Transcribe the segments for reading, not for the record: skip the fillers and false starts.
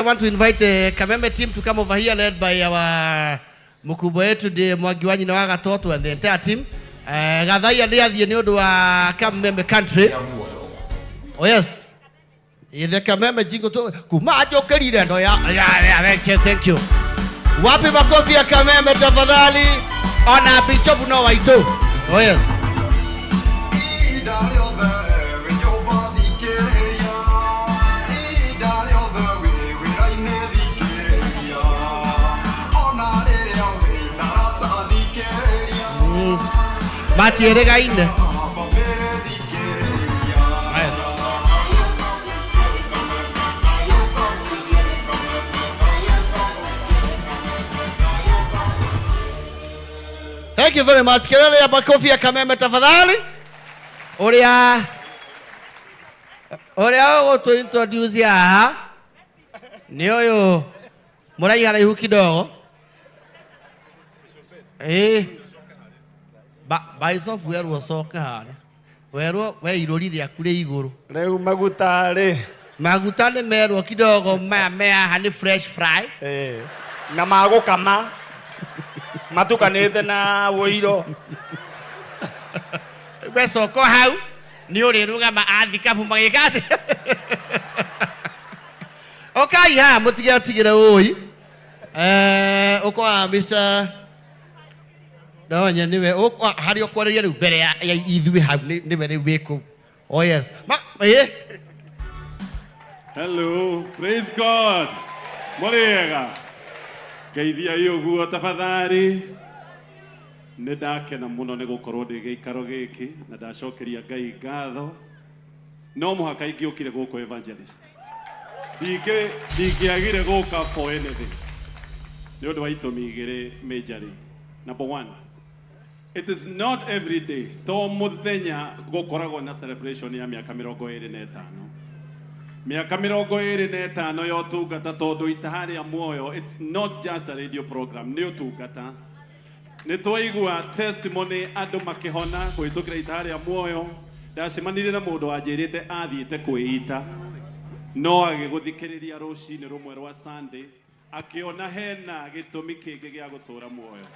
Want to invite the Kameme team to come over here, led by our mkubwa wetu de Mwangi wa Nyina wa Gatoto and the entire team. Gathaia nĩ athiĩ nĩ ũndũ wa Kameme country. Oh yes. The Kameme jingo tu kuma njũkĩrire ndo ya ya, thank you, thank you. Wapi makofi ya Kameme tafadhali? Ona Bishop no waitũ. Oh yes. Matieregaine. Thank you very much. Kelele ya makofi ya Kameme tafadhali. Uria uria ũgũtũ introduce haha nĩ ũyũ mũraiha raihu kidogo. Bishop werwo coke harĩa. Werwo we irũri rĩaku rĩ igũrũ. Rĩu maguta rĩ. Maguta nĩ merwo kidogo maya me haha nĩ fresh fry. Na magũkama. Matukanĩte na wũiro. We coko hau nĩ ũrĩrũgama athikabu magĩka atĩa. Ũkai haha mũtigatigĩre ũi. Ũkoa Mr. No, niwe harĩa ũkwarĩria rĩu mbere ya ithuĩ hau nĩwe rĩu wĩ kũu. Oh yes. Ma, Hello, praise God. Mũrĩega. Ngeithia ũguo tafadhali. Nĩ ndakena mũno nĩ gũkorwo ndĩ gĩikaro gĩkĩ na ndacokeria Ngai ngatho. No mũhaka ingĩũkire gũkũ evangelist. Ndingĩagire gũka for anything. Nĩ ũndũ wa itũmi igĩrĩ majorly. Number one, it is not every day to mũthenya gũkoragwo na celebration ya mĩaka 25. Mĩaka 25 ya ũtungata tondũ Itaha rĩa Muoyo, it's not just a radio program, nĩ ũtungata. Nĩ twaigua testimony andũ makĩhona kũhĩtũkĩra Itaha rĩa Muoyo. Ndacemanirie na mũndũ wanjĩrĩte athiĩte kwĩita no agĩgũthikĩrĩria rũcinĩ rũmwe rwa Sunday akĩona hena gĩtũmi kĩngĩ gĩa gũtũra muoyo.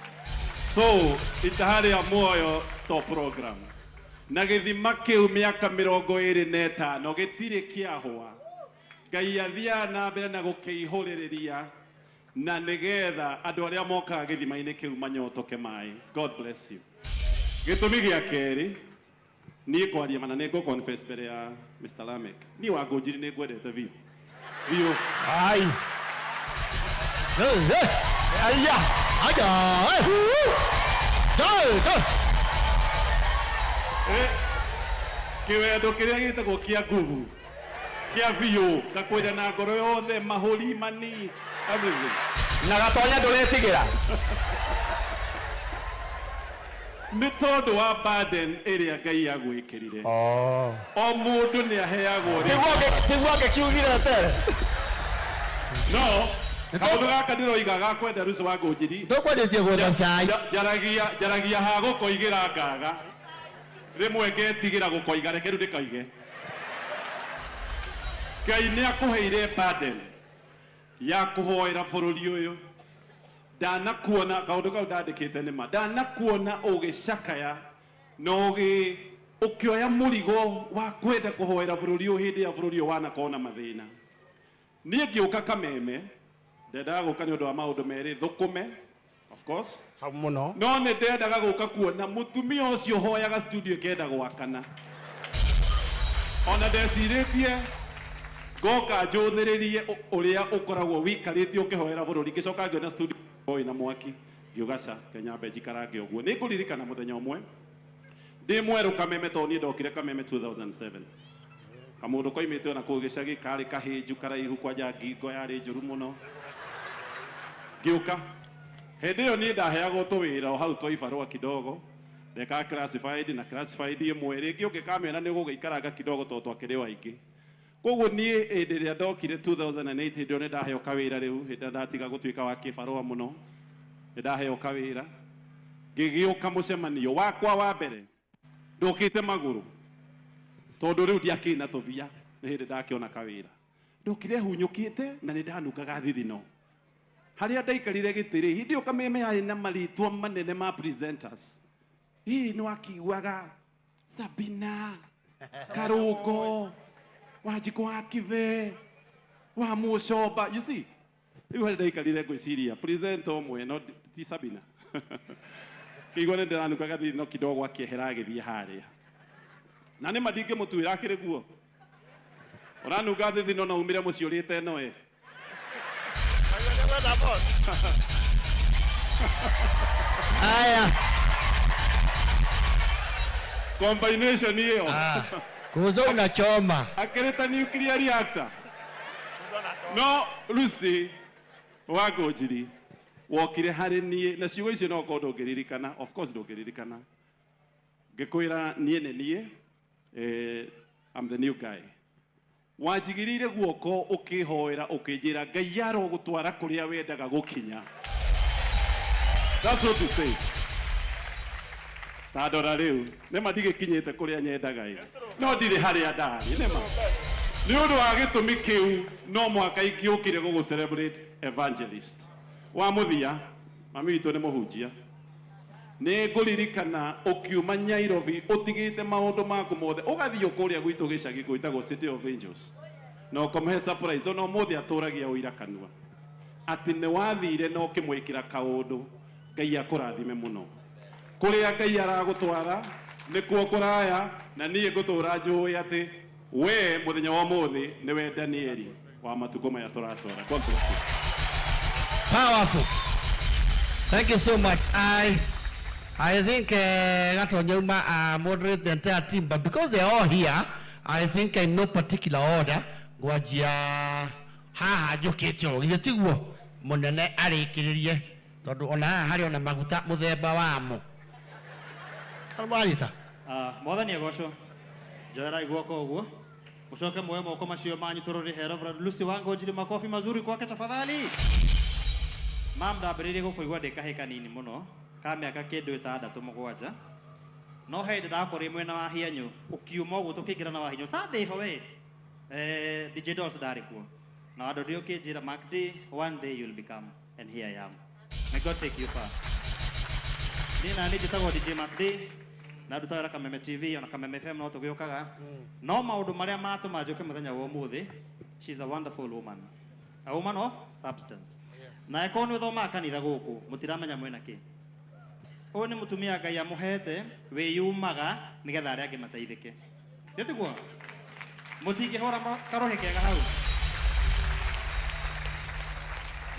So Itaha rĩa Muoyo to program na gĩthima kĩu mĩaka 25 gĩtirĩ kĩahũa. Ngai athiaga na mbere na gũkĩihũrĩrĩria na nĩgetha andũ arĩa mokaga gĩthima-inĩ kĩu manyotoke maĩ. God bless you. Gĩtũmi gĩa kerĩ, niĩ kwaria mana nĩ ngũ confess mbere ya Mr. Lamek. Niĩ Wangũnjiri nĩ ngwendete biũ. Biũ. Ai. Aya. Aya. Go, go. Kĩwendo kĩrĩa gĩtagwo kĩa nguvu kĩa biũ ngakwĩra na ngoro yothe mahũri mani everything. Na gatonya ndũretigĩra. Nĩ tondũ wa burden ĩrĩa Ngai agwĩkĩrire. O mũndũ nĩ aheagwo rĩ. Tiguo ngĩkiugire tere. No kaũndũ gaka ndĩroiga gakwenda Ruth Wangũnjiri. Tũkwanjĩtie gwetha cai. Njaragia ha gũkoigĩra ngaga. Rĩmwe ngetigĩra gũkoiga reke rĩu ndĩkoige. Ngai nĩ akũheire burden ya kũhoera bũrũri ũyũ. Ndanakuona kaũndũ kau ndandĩkĩte nĩ ma. Ndanakuona ũgĩcakaya na ũkĩoya mũrigo wa kwenda kũhoera bũrũri ũyũ hĩndĩ ya bũrũri ũyũ wanakorwo na mathĩna. Niĩ ngĩũka Kameme ndendaga gũka nĩ ũndũ wa maũndũ merĩ, thũkũme of course hau mũno, no nĩ ndendaga gũka kuona mũtumia ũcio hoyaga studio ĩkenda gwakana. Ona ndecirĩtie ngoka njũthĩrĩrie ũrĩa ũkoragwo wĩikarĩtie ũkĩhoera bũrũri, ngĩcoka ngĩona studio ĩna mwaki ngiuga ca kenyambe njikarange ũguo. Nĩ ngũririkana mũthenya ũmwe ndĩ mwerũ Kameme tondũ niĩ ndokire Kameme 2007. Kamũndũ koimĩte ona kũu gĩcagi karĩ kahĩnju karaihu kwanja ngingo yarĩ njũru mũno. Ngĩũka hĩndĩ ĩyo niĩ ndaheagwo tũwĩra o hau twa ibarũa kidogo ndekaga classified na classified ĩmwe rĩngĩ ũngĩkamĩona nĩ ũgũgĩikaranga kidogo tondũ twakĩrĩ o aingĩ. Koguo niĩ hĩndĩ ĩrĩa ndokire 2008 hĩndĩ ĩyo nĩ ndaheo kawĩra rĩu hĩndĩ ĩrĩa ndatiga gũtuĩka wa kĩbarũa mũno nĩ ndaheo kawĩra ngĩgĩũka mũcemanio wakwa wa mbere ndũkĩte magũrũ tondũ rĩu ndiakĩrĩ na tũbia nĩ hĩndĩ ndakĩona kawĩra. Ndokire hunyũkĩte na nĩ ndanungaga thithino. Harĩa ndaikarire gĩtĩ rĩ, hĩndĩ ĩyo Kameme yarĩ na marĩtwa manene ma presenters. Ii nĩ wakiugaga Sabina, Karũngo, Wanjikũ wa Kibe, wa Mũcomba. You see, rĩu harĩa ndaikarire ngwĩciria presenter ũmwe no ti Sabina. Kĩigua nĩ ndĩranungaga thithino kidogo akĩehera agĩthiĩ harĩa. Na nĩ ma ndingĩmũtuĩra akĩrĩ guo. Ũranunga thithino na umire mũciĩ ũrĩte ĩno ĩ. Aya. Combination hiyo. Kuzo unachoma. Akireta nuclear reactor. No Lucy Wangũnjiri wokire harĩ niĩ na ciugo icio no korwo ndũngĩririkana, of course ndũngĩririkana. Ngĩkwĩra niĩ nĩ niĩ, I'm the new guy. Wanjigĩrĩire guoko ũkĩhoera ũkĩnjĩra Ngai arogũtwara kũrĩa wendaga gũkinya. That's what you say. Ta ndora rĩu nĩma ndigĩkinyĩte kũrĩa nyendaga ĩ, no ndirĩ harĩa ndarĩ nĩma. Nĩ ũndũ wa gĩtũmi kĩu no mũhaka ingĩũkire gũgũ celebrate evangelist. Wa mũthia mami witũ nĩ mũhunjia. Nĩ ngũririkana ũkiuma Nairobi ũtigĩte maũndũ maku mothe ũgathiĩ kũrĩa gwitũ gĩcagi gwĩtagwo City of Angels na ũkamũhe surprise ona ũmũthĩ atũragia ũira kanua atĩ nĩ wathire na ũkĩmwĩkĩra kaũndũ. Ngai akũrathime mũno. Kũrĩa Ngai aragũtwara nĩkuo kũraya na niĩ ngũtũra njũĩ atĩ we mũthenya wa ũmũthĩ nĩwe Danieli wa matukũ maya tũratwara. God bless you. Powerful. Thank you so much. I think Gatonyauma moderate the entire team, but because they're all here, I think in no particular order, ngwajia haha njũkĩte ũũ githĩ tiguo mũnene arĩkĩrĩrie tondũ ona haha harĩ ona maguta mũthemba wamo. Karwanyita. Mwathani agocwo. Njoerai guoko ũguo mũcoke muoe moko macio manyu tũrũrĩhe Reverend Lucy Wangũnjiri makofi mazuri kwake tafadhali. Mam ndambĩrĩirie gũkũigua ndĩ kahĩ kanini mũno ka mĩaka kĩndũ ĩtandatũ mũgwanja no he hĩndĩ ndakorire mwena wa Hianyũ ũkiuma ũguo tũkĩingĩra na Wahinyũ Sunday ho we DJ Dolls ndarĩ kuo na wandorire ũkĩnjĩra Mark D, one day you'll become, and here I am. May God take you far. Niĩ na niĩ njĩtagwo DJ Mark D na ndutaga Kameme TV ona Kameme FM no tũgĩũkaga no maũndũ marĩa matũma njũke mũthenya wa ũmũthĩ. She's a wonderful woman, a woman of substance. Na ĩkorwo nĩ ũthomaga kanitha gũkũ mũtiramenya mwĩna kĩ. Ũyũ nĩ mũtumia Ngai amũhete wĩyumaga nĩgetha arĩa angĩ mateithĩke. Nĩ tiguo? Mũtingĩhũra karũhĩ kega hau.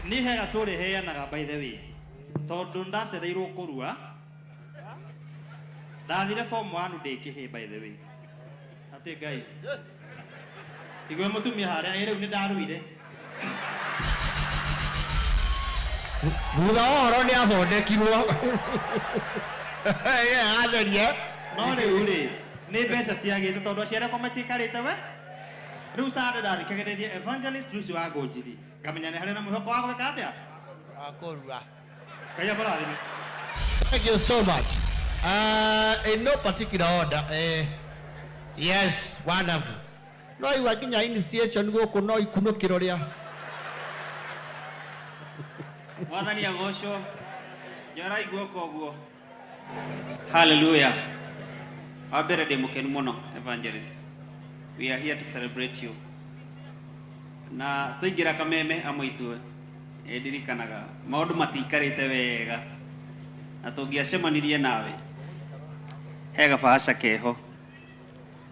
Niĩ he gastory heanaga by the way tondũ ndacereirwo kũrua ndathire form 1 ndĩ kĩhĩ by the way. Atĩ Ngai igwe mũtumia harĩa ĩ rĩu nĩ ndaruire. Thutha wa ũhoro nĩ athondekirwo. Atherie. No rĩu rĩ nĩ mbeca ciagĩte tondũ aciari akwa matiikarĩte we. Rĩu Sunday ndathikagĩrĩria Evangelist Lucy Wangũnjiri ngamenya nĩ harĩ na mwĩhoko wa gwĩka atĩa? Wa kũrua. Ngai amũrathime. Thank you so much. In no particular order. Yes, wonderful. No igua nginya initiation gũkũ no ikunũkĩro rĩa Mwathani agocwo. Njoerai guoko ũguo. Hallelujah. Wa mbere ndĩ mũkenu mũno Evangelist. We are here to celebrate you. Na tũingĩra Kameme amwe ithuĩ ndirikanaga maũndũ matiikarĩte wega na tũngĩacemanirie nawe he gabaca keho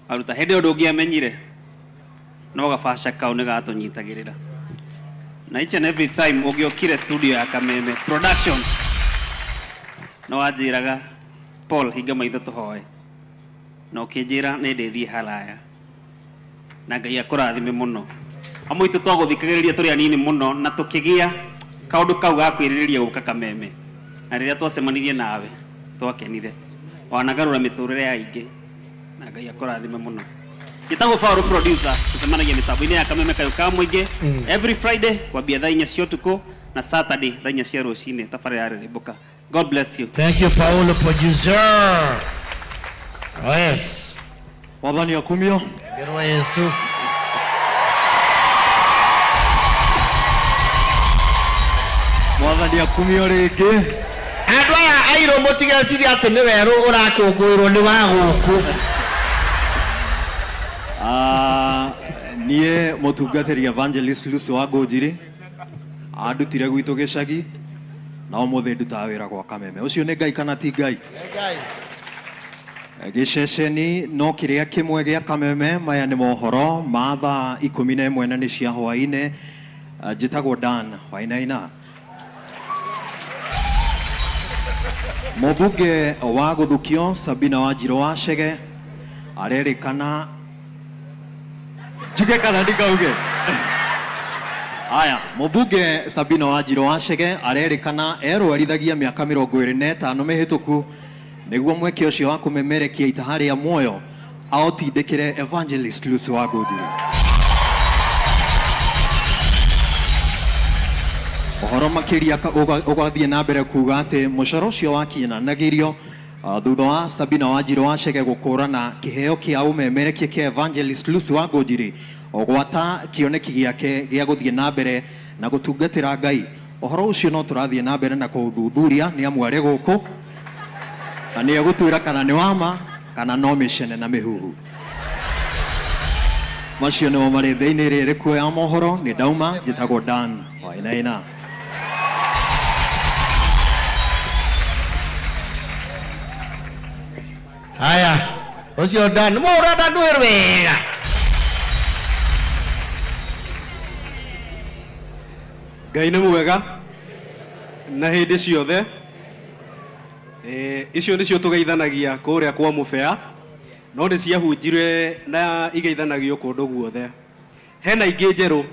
aruta hĩndĩ ĩyo ndũngĩamenyire no gabaca kau nĩ gatũnyitagĩrĩra. Na each and every time ũngĩokire studio ya Kameme production no wanjĩraga Paul hinga maitho tũhoe na ũkĩnjĩra nĩ ndĩthiĩ haraya na Ngai akũrathime mũno. Amwe itũ twagũthikagĩrĩria tũrĩ anini mũno na tũkĩgĩa kaũndũ kau ga kwĩrirĩria gũka Kameme na rĩrĩa twacemanirie nawe twakenire wanagarũra mĩtũrĩre ya aingĩ na Ngai akũrathime mũno. Njĩtagwo Paul producer tũcemanagia mĩtambo-inĩ ya Kameme kayũ ka mũingĩ every Friday kwambia thaa inya cia ũtukũ na Saturday thaa inya cia rũcinĩ tabarĩra ya Rĩrĩmbũka. God bless you. Thank you Paulo producer. Yes. Mwathani akumio. Ngerwa Yesu. Mwathani akumio rĩngĩ. Andũ aya airũ mũtigecirie atĩ nĩ werũ ũrakũngũĩrwo nĩ wa gũkũ. Niĩ mũtungatĩri Evangelist Lucy wa Ngũnjiri andutire gwitũ gĩcagi na ũmũthĩ ndutaga wĩra gwa Kameme. Ũcio nĩ Ngai kana ti Ngai? Ngai. Gĩceceni no kĩrĩa kĩmwe gĩa Kameme. Maya nĩ mohoro ma thaa 11 na nĩ cia hwaĩ-inĩ. Njĩtagwo Dan Wainaina. Mũmbunge wa Gũthukio Sabina Wanjirũ wa Chege arerĩkana njuge kana ndikauge. Aya, mũmbunge Sabina Wanjirũ wa Chege arerĩkana erwarithagia mĩaka 25 mĩhĩtũku nĩguo mweke ũcio wa kũmemerekia itaha rĩa muoyo aũtindĩkĩre Evangelist Lucy wa Ngũnjiri. Ũhoro makĩria ũgathiĩ na mbere kuga atĩ mũcoro ũcio wakinyanagĩrio thutha wa Sabina Wanjirũ wa Chege gũkũrana kĩheo kĩa ũmemerekia kĩa Evangelist Lucy wa Ngũnjiri ogwata kĩoneki gĩake gĩa gũthiĩ na mbere na gũtungatĩra Ngai. Ũhoro ũcio no tũrathiĩ na mbere na kũũthuthuria nĩ amu arĩ gũkũ na nĩ egũtwĩra kana nĩ wama kana no mĩcene na mĩhuhu. Macio nĩmo marĩ thĩinĩ rĩrĩ kuoya mohoro. Nĩ ndauma, njĩtagwo Dan Wainaina. Haya, ũcio Dan mũrada ndwĩrĩ wega. Ngai nĩ mwega na hĩndĩ ciothe. Icio nĩcio tũgeithanagia kũrĩa kwa mũbea, no nĩ ciahunjire na igeithanagio kũndũ guothe. Hena ingĩ njerũ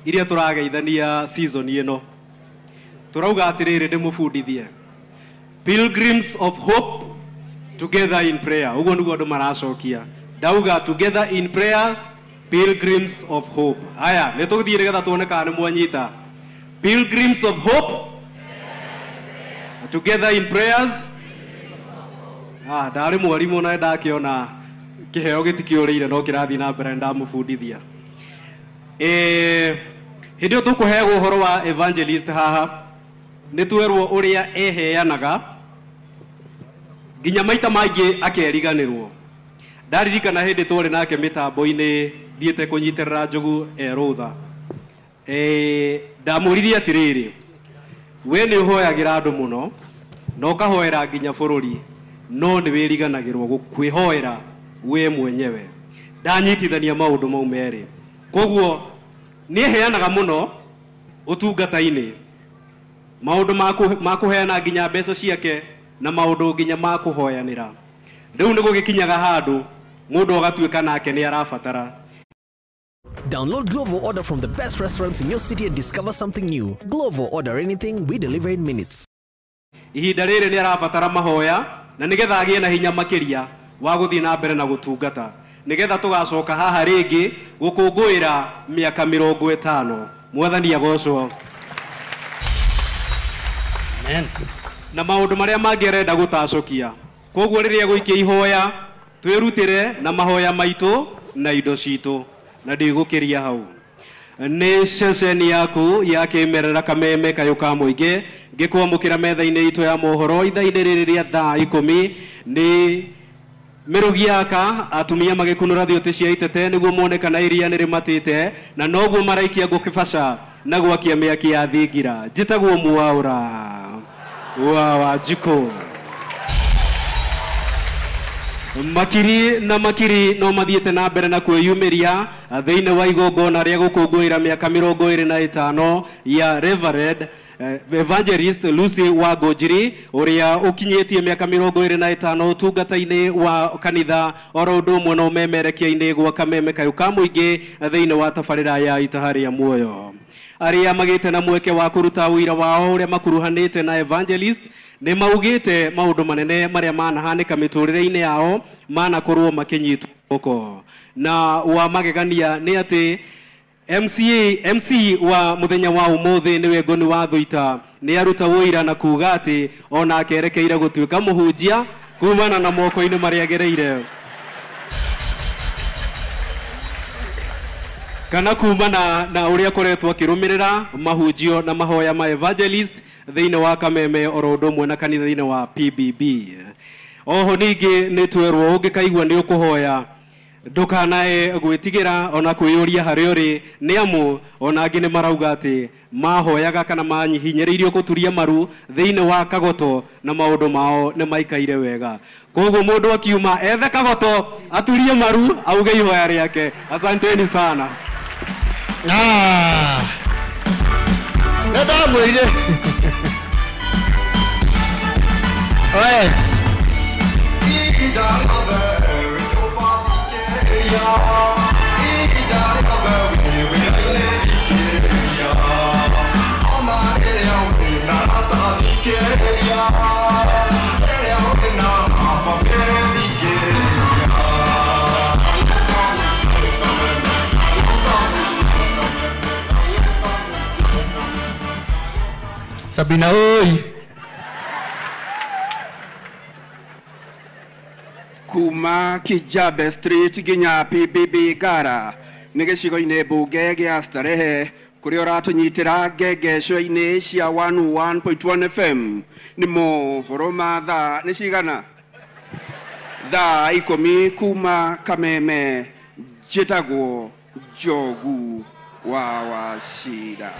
iria tũrageithania season ĩno. Tũrauga atĩrĩrĩ, ndĩmũbundithie Pilgrims of Hope together in prayer. Ũguo nĩguo andũ maracokia. Ndauga together in prayer, Pilgrims of Hope. Haya, nĩ tũgũthiĩ nĩgetha tuone kana nĩ mwanyita. Pilgrims of Hope together in prayers. Ndarĩ mwarimũ na ndakĩona kĩheo gĩtikĩũrĩire no kĩrathiĩ na mbere ndamũbundithia. Hĩndĩ ĩyo tũkũheagwo ũhoro wa evangelist haha nĩ twerwo ũrĩa eheanaga nginya maita maingĩ akeriganĩrwo. Ndaririkana hĩndĩ twarĩ nake mĩtambo-inĩ thiĩte kũnyitĩrĩra Njogu e rũtha. Ndamũririe atĩrĩrĩ, we nĩ ũhoyagĩra andũ mũno na ũkahoera nginya bũrũri, no nĩ wĩriganagĩrwo kwĩhoera we mwenyewe. Ndanyitithania maũndũ mau merĩ. Koguo nĩ eheanaga mũno ũtungata-inĩ, maũndũ ma kũheana nginya mbeca ciake na maũndũ nginya ma kũhoyanĩra. Rĩu nĩ gũgĩkinyaga handũ mũndũ agatuĩka nake nĩ arabatara. Download Glovo order from the best restaurants in your city and discover something new. Glovo, order anything, we deliver in minutes. Ihinda rĩrĩ nĩ arabatara mahoya na nĩgetha agĩe na hinya makĩria wa gũthiĩ na mbere na gũtungata, nĩgetha tũgacoka haha rĩngĩ gũkũngũĩra mĩaka 50. Mwathani agocwo. Amen. Na maũndũ marĩa mangĩ arenda gũtacũkia. Koguo rĩrĩa gũikia ihoya twĩrutĩre na mahoya maitũ na indo citũ, na ndigũkĩria hau. Nĩ ceceni yaku ya kĩmerera Kameme kayũ ka mũingĩ ngĩkwamũkĩra metha-inĩ itũ ya mohoro ithaa-inĩ rĩrĩ rĩa thaa 10 nĩ mĩrũgi yaka atumia magĩkunũra thiũtĩ cia itete nĩguo mone kana iria nĩ rĩmatĩte na noguo maraikia ngũ kĩbaca na gwakia mĩaki ya thingira. Njĩtagwo Mwaũra wa Wanjikũ. Makiri na makiri no mathiĩte na mbere na kwĩyumĩria thĩinĩ wa igongona rĩa gũkũngũĩra mĩaka 25 ya Reverend Evangelist Lucy wa Ngũnjiri ũrĩa ũkinyĩtie mĩaka 25 ũtungata-inĩ wa kanitha oro ũndũ ũmwe na ũmemerekia-inĩ gwa Kameme kayũ ka mũingĩ thĩinĩ wa tabarĩra ya itaha rĩa muoyo. Arĩa magĩte na mweke wa kũruta ũira wao ũrĩa makuruhanĩte na evangelist nĩ maugĩte maũndũ manene marĩa manahanĩka mĩtũrĩre-inĩ yao manakorwo makĩnyitwo moko. Na wa magegania nĩ atĩ MC wa muthenya wa umuthi niwe Ngoni wa Thuita ni aruta wira na kuga ati ona akerekeire gutuika muhunjia kumana na moko-inĩ marĩa agereire. Kana kuma na uria koretwo akirumirira mahunjio na mahoya ma evangelist thiini wa Kameme oro undu umwe na kanitha thiini wa PBB. Oho ningi ni twerwo ungikaigua ni ukuhoya ndukanae gwitigira ona kwiyuria haria uri ni amu ona angi ni marauga ati mahoyaga kana manyihinyiriirio kuturia maru thiini wa kagoto na maundu mao ni maikaire wega. Koguo mundu akiuma ethe kagoto aturie maru auge ihoya riake. Asanteni sana. Ndamwirire. Yes. Sabina oi. Kuma Kijabe Street nginya PBB Ngara nĩ gĩcigo-inĩ mbunge gĩa Starehe kũrĩa ũratũnyitĩra ngengeco-inĩ cia 101.1 FM. Nĩ mohoro ma thaa nĩ cigana? Thaa 10 kuma Kameme. Njĩtagwo Njogu wa Wachira.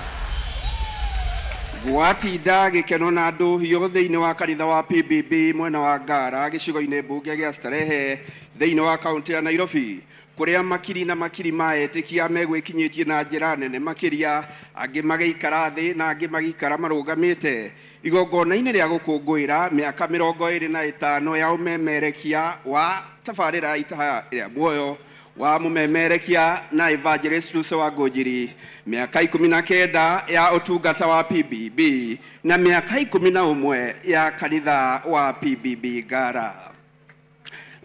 Gwatinda gĩkeno na ndũhiũ thĩinĩ wa kanitha wa PBB mwena wa Ngara gĩcigo-inĩ mbunge gĩa Starehe thĩinĩ wa kaunti ya Nairobi kũrĩa makiri na makiri ma etĩkia megwĩkinyĩtie na njĩra nene makĩria, angĩ magĩikara thĩ na angĩ magĩikara marũgamĩte igongona-inĩ rĩa gũkũngũĩra mĩaka 25 ya ũmemerekia wa tabarĩra itaha rĩa muoyo wa mumemerekia na evangelist Lucy Wangũnjiri, mĩaka 19 ya ũtungata wa PBB na mĩaka 11 ya kanitha wa PBB Ngara.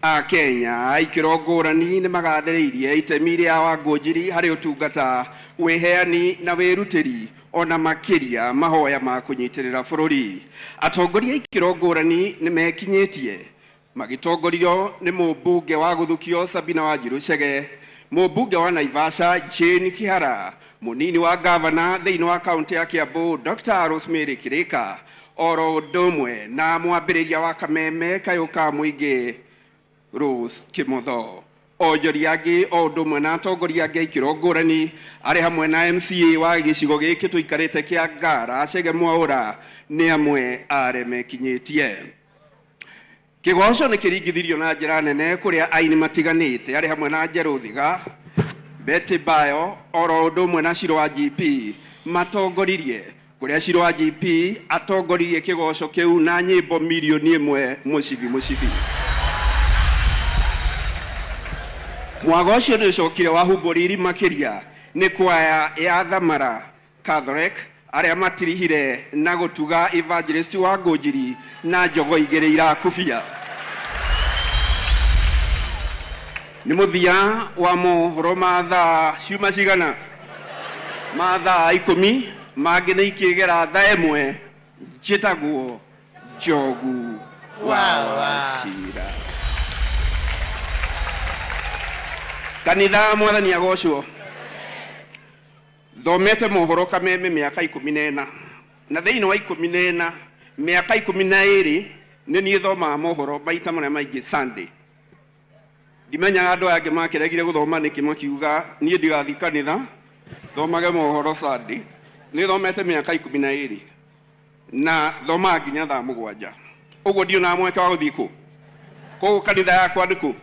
Akenya ikĩro ngũrani nĩ magathĩrĩirie itemi rĩa Wangũnjiri harĩ ũtungata, wĩheani na wĩrutĩri ona makĩria mahoya ma kũnyitĩrĩra bũrũri. Atongoria ikĩro ngũrani nĩ mekinyĩtie magitongorio nĩ mũmbunge wa Gũthukio Sabina Wanjiru Chege, mũmbunge wa Naivasha Jane Kihara, mũnini wa gavana thĩinĩ wa kaunti ya Kiambu Dr. Rosemary Kirika, oro ũndũ ũmwe na mwambĩrĩria wa Kameme kayũ ka mũingĩ Rose Kimotho. Onjoria angĩ o ũndũ ũmwe na atongoria angĩ a ikĩro ngũrani arĩ hamwe na MCA wa gĩcigo gĩkĩ tũikarĩte kĩa Ngara Chege Mwaũra nĩ amwe arĩa mekinyĩtie. Kĩgoco nĩ kĩringithirio na njĩra nene kũrĩa aini matiganĩte arĩ hamwe na Njerũ Thiga, Betty Bayo oro ũndũ ũmwe na Shiro wa GP matongoririe, kũrĩa Shiro wa GP atongoririe kĩgoco kĩu na nyĩmbo milioni 1 mũcibi mũcibi. Mwago ũcio nĩ ũcokire wahumbũriri makĩria nĩ kwaya ya Thamara Catholic arĩa matirihire na gũtuga evangelist Wangũnjiri na njogo igĩrĩ irakubia. Nĩ mũthia wa mohoro ma thaa ciuma cigana? Ma thaa 10 mangĩ nĩ ikĩgera thaa 1. Njĩtagwo Njogu wa Wachira. Kanitha mwathani agocwo. Thomete mohoro Kameme mĩaka 14 na thĩinĩ wa 14 mĩaka 12 nĩ niĩ thomaga mohoro maita marĩa maingĩ Sunday. Ndimenyaga andũ aya angĩ makĩregire gũthoma nĩkĩ makiuga niĩ ndigathiĩ kanitha thomage mohoro Sunday. Nĩ thomete mĩaka 12 na thomaga nginya thaa 7. Ũguo ndionaga mweke wa gũthiĩ kũ. Koguo kanitha yakwa nĩ kũ?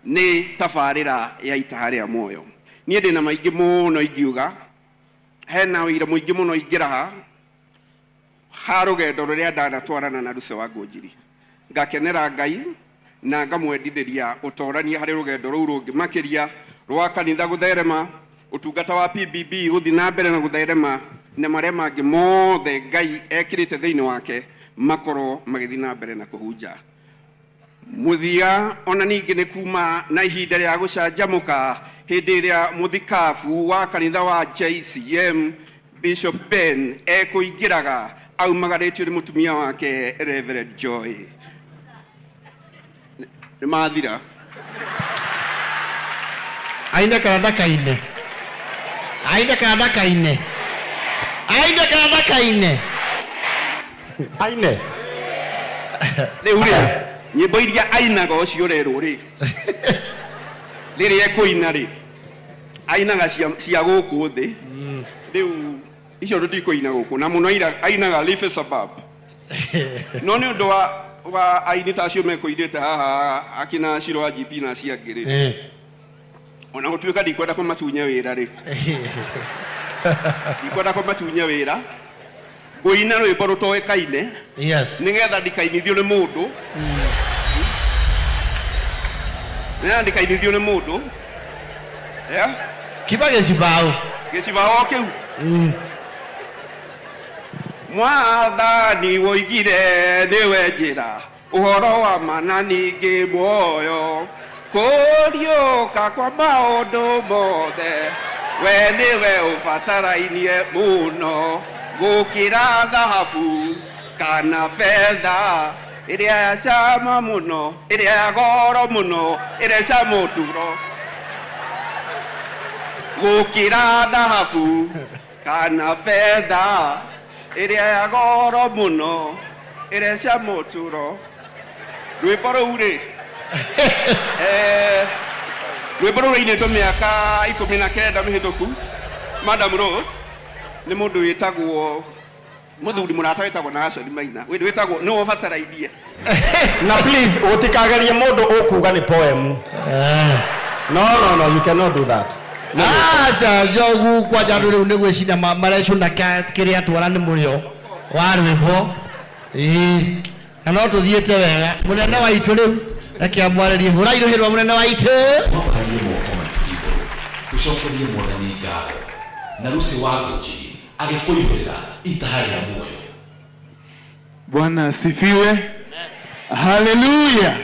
Nĩ tabarĩra ya itaha rĩa muoyo. Niĩ ndĩna maingĩ mũno ingiuga, hena ũira mũingĩ mũno ingĩraha ha rũgendo rũrĩa ndanatwarana na Lucy Wangũnjiri. Ngakenera Ngai na ngamwendithĩria ũtorania harĩ rũgendo rũu rũngĩ makĩria rwa kanitha gũtherema, ũtungata wa PBB gũthiĩ na mbere na gũtherema, na marĩa mangĩ mothe Ngai ekĩrĩte thĩinĩ wake makorwo magĩthiĩ na mbere na kũhunja. Mũthia ona ningĩ nĩ kuma na ihinda rĩa gũcanjamũka hĩndĩ ĩrĩa mũthikabu wa kanitha wa JCM Bishop Ben ekũingĩraga aumagarĩtio nĩ mũtumia wake Reverend Joy. Nĩ mathira. Aine kana ndakaine? Aine kana ndakaine? Aine kana ndakaine? Aine. Rĩu rĩ, nyĩmbo iria ainaga ũcio rerwo rĩ, rĩrĩa ekũina rĩ, ainaga cia gũkũ thĩ. Rĩu icio tũtikũina gũkũ na mũno ainaga Life Sabab. No nĩ ũndũ wa aini ta acio mekũirĩte haha akina Shiro wa GP na acio angĩ rĩ, ona gũtuĩka ndikwenda kũmatunya wĩra rĩ, ndikwenda kũmatunya wĩra, ngũina rwĩmbo rũtoĩkaine. Yes. Nĩgetha ndikainithio nĩ mũndũ. Nĩgetha ndikainithio nĩ mũndũ. Yeah. Kiba gĩcibao. Gĩcibao kĩu. Mwathani woigire nĩwe njĩra, ũhoro wa ma na ningĩ muoyo, kũriũka kwa maũndũ mothe, we nĩwe ũbatarainie mũno gũkĩra thahabu kana betha, ĩrĩa ya cama mũno, ĩrĩa ya goro mũno, ĩrĩa ca mũturo. Gũkĩra thahabu kana betha, ĩrĩa ya goro mũno, ĩrĩa ca mũturo. Rwĩmbo rũu rĩ, rwĩmbo rũu rũinĩtwo mĩaka 19 mĩhĩtũku. Madam Rose nĩ mũndũ wĩtagwo mũthuri mũrata wĩtagwo Nashon Maina, wĩtagwo nĩwe ũbatarainie. Na please ũtikagerie mũndũ ũkuga nĩ poem. No, no, no, you cannot do that. Aca njogu kwanja andũ rĩu nĩ gwĩciria marecũna kĩrĩa twara nĩ mũrĩo wa rwĩmbo. Ĩĩ, na no tũthiĩte wega. Mũnene wa itũ rĩu reke amwarĩrie. Hũrai rũhĩ rwa mũnene wa itũ. Twambararie moko maitũ igũrũ tũcokerie Mwathani ngatho na Lucy wa Ngũnjiri agĩkũihũrĩra itaha rĩa muoyo. Bwana asifiwe. Haleluya.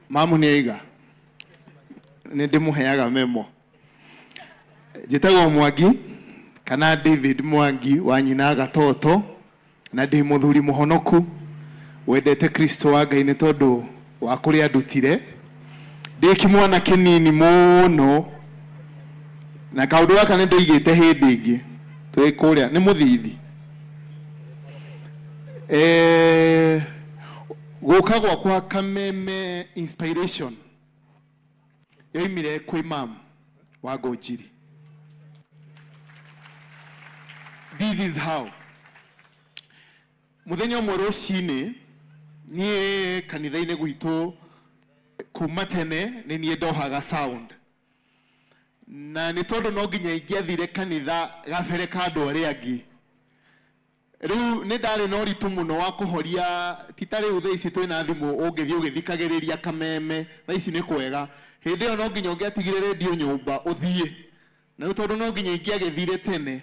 Mamu nĩ aiga nĩ ndĩmũheaga memo. Njĩtagwo Mwangi kana David Mwangi wa nyina Gatoto, na ndĩ mũthuri mũhonoku wendete Kristo wa Ngai nĩ tondũ wa kũrĩa ndutire. Ndĩ kĩmwana kĩnini mũno, na kaũndũ gaka nĩ ndoigĩte hĩndĩ ĩngĩ twĩ kũrĩa nĩ mũthithi. Gũka gwakwa Kameme inspiration yoimire kwĩ mam wa Ngũnjiri. This is how. Mũthenya ũmwe rũcinĩ niĩ kanitha-inĩ gwitũ kuma tene nĩ niĩ ndohaga sound, na nĩ tondũ no nginya ingĩathire kanitha gabere ka andũ arĩa angĩ, rĩu nĩ ndarĩ na ũritũ mũno wa kũhoria. Ti ta rĩu thaa ici twĩna thimũ ũngĩthiĩ ũgĩthikagĩrĩria Kameme, thaa ici nĩ kwega. Hĩndĩ ĩyo no nginya ũngĩatigire rĩndiũ nyũmba ũthiĩ, na rĩu tondũ no nginya ingĩagĩthire tene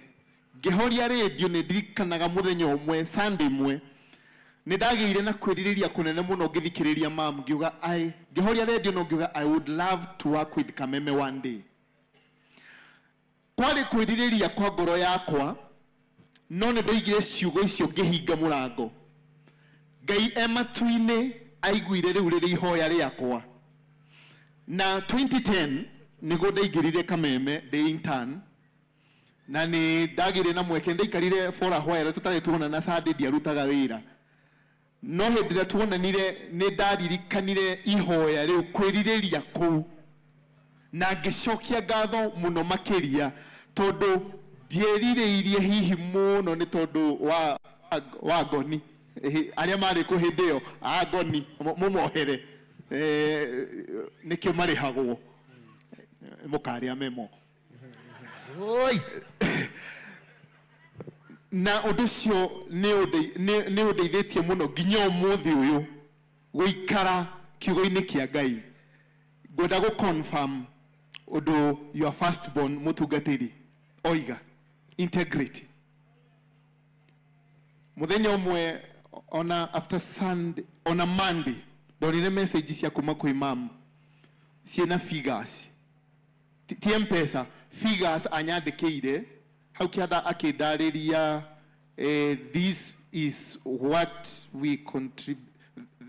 ngĩhoria rĩndiũ. Nĩ ndirikanaga mũthenya ũmwe Sunday ĩmwe nĩ ndagĩire na kwĩrirĩria kũnene mũno ngĩthikĩrĩria mam, ngiuga ngĩhoria rĩndiũ no ngiuga I would love to work with Kameme one day. Kwarĩ kwĩrirĩria kwa ngoro yakwa, no nĩ ndoigire ciugo icio ngĩhinga mũrango. Ngai e matu-inĩ aiguire rĩu rĩrĩ ihoya rĩakwa. Na 2010 nĩguo ndaingĩrire Kameme ndĩ intern, na nĩ ndagĩire na mweke. Ndaikarire for a while tũtarĩ tuonana, Sunday ndiarutaga wĩra, no hĩndĩ ĩrĩa tuonanire nĩ ndaririkanire ihoya rĩu, kwĩrirĩria kũu, na ngĩcokia ngatho mũno makĩria tondũ ndierirĩirie hihi mũno nĩ tondũ wa ngoni arĩa marĩ kũ hĩndĩ ĩyo, a ngoni mũmohere nĩkĩo marĩhagwo mũkarĩa memo. Na ũndũ ũcio nĩ ũndeithĩtie mũno nginya ũmũthĩ ũyũ gũikara kiugo-inĩ kĩa Ngai. Ngwenda gũ confirm ũndũ your first born mũtungatĩri oiga, integrity. Mũthenya ũmwe ona after Sunday, ona Monday ndonire message cia kuma kwĩ mam ciĩna figures, ti M-Pesa, figures anyandĩkĩire hau kĩanda akĩndarĩria, this is what we contribute,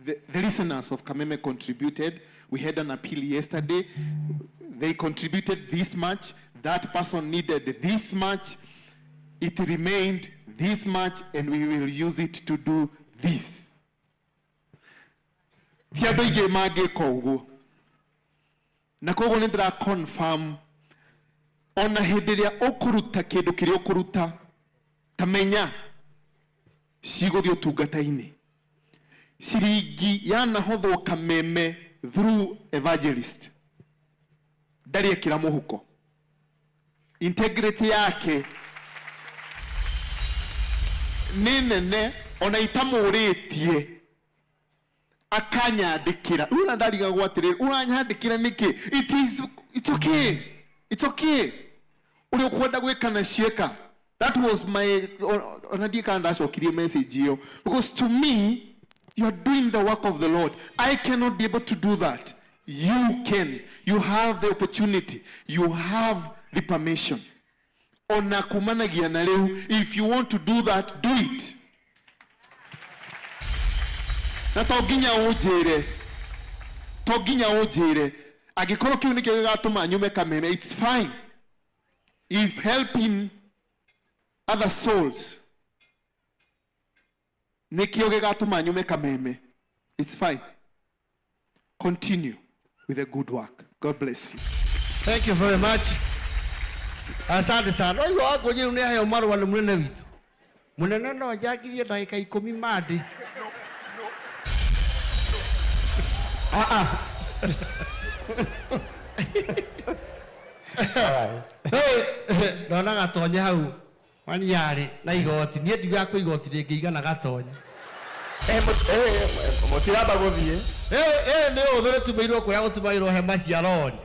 the listeners of Kameme contributed. We had an appeal yesterday. They contributed this much. That person needed this much. It remained this much, and we will use it to do this. Ti andũ aingĩ mangĩka ũguo. Na koguo nĩ ndĩra confirm ona hĩndĩ ĩrĩa ũkũruta kĩndũ kĩrĩa ũkũruta, ta menya cigũthiĩ ũtungata-inĩ. Ciringi yanahothwo Kameme through evangelist ndarĩ ekĩra mũhuko. Integrity yake nĩ nene ona itamũrĩtie akanyandĩkĩra. Rĩu ona ndarigagwo atĩrĩrĩ, ũranyandĩkĩra nĩkĩ? It's okay. It's okay. Ũrĩa ũkwenda gwĩka nacio ĩka. That was my, ona ndiĩ kana ndacokirie message ĩyo, because to me you are doing the work of the Lord. I cannot be able to do that. You can. You have the opportunity. You have the permission. Ona kumanagia na rĩu, if you want to do that, do it. Na to nginya ũnjĩre, to nginya ũnjĩre angĩkorwo kĩu nĩkĩo gĩgatũma nyume Kameme, it's fine. If helping other souls nĩkĩo gĩgatũma nyume Kameme, it's fine. Continue with the good work. God bless you. Thank you very much. Asante sana. Oigua Wangũnjiri nĩ aheo marũa nĩ mũnene witũ. Mũnene no njangithie ndagĩka 10 mandi. Ndona gatonye hau waniarĩ na igoti. Niĩ ndiugaga kwĩ igoti rĩngĩigana gatonye. Mũtiramba gũthiĩ. Nĩ ũthũ rĩtumĩirwo kũrĩa gũtumagĩrwo hema cia rori.